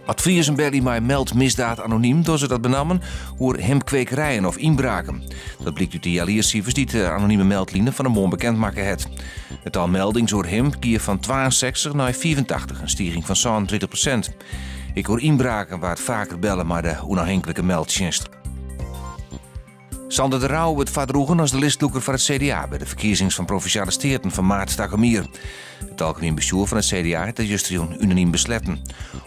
At Friezen belje mei Meld Misdaad Anoniem dogge se dat benammen oer himpkwekerijen of ynbraken. Dat blykt út de healjiersifers dy't de anonime meldline fan 'e moarn bekend makke hat. It tal meldings oer himp gie fan 62 nei 85, in stiging fan 37%. Ek oer ynbraken waard faker belle mei de ûnôfhinklike meldtsjinst. Sander de Rouwe wurdt foardroegen as de listlûker foar it CDA by de ferkiezings fan Provinsjale Steaten fan maart takom jier. It algemien bestjoer fan it CDA hat dat justerjûn unanym besletten.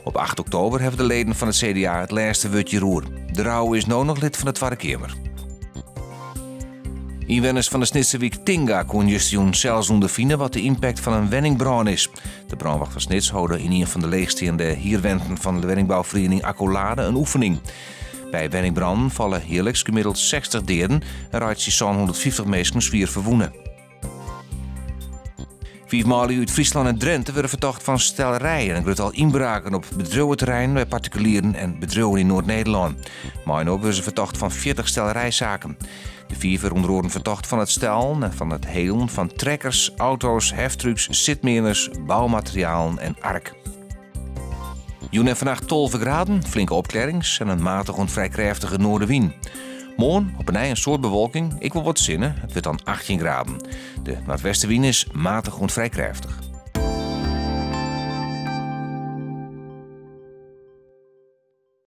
Op 8 oktober hawwe de leden fan it CDA it lêste wurd hjiroer. De Rouwe is no noch lid fan de Twadde Keamer. Ynwenners fan de Snitser wyk Tinga koene justerjûn sels ûnderfine wat de ympakt fan in wenningbrân is. De brânwacht fan Snits holde yn ien fan de leechsteande hierwenten fan de wenningbouferiening Accolade in oefening. By wenningbrannen falle jierliks gemiddeld 60 deaden en reitsje 750 minsken swier ferwûne. Fiif manlju út Fryslân en Drinte wurde fertocht fan stellerij en in grut tal ynbraken op bedriuweterreinen by partikulieren en bedriuwen yn Noard-Nederlân. Mei-inoar wurde se fertocht fan 40 stellerijsaken. De fiif wurde ûnder oaren fertocht fan it stellen en fan it helen fan trekkers, auto's, heftrucks, sitmeaners, boumaterialen en ark. Jûn en fannacht 12 graden, flinke opklearrings en in matige oant frij krêftige noardewyn. Moarn op 'e nij in soad bewolking, ek wol wat sinne. It wurdt dan 18 graden. De noardwestewyn is matich oant frij krêftich.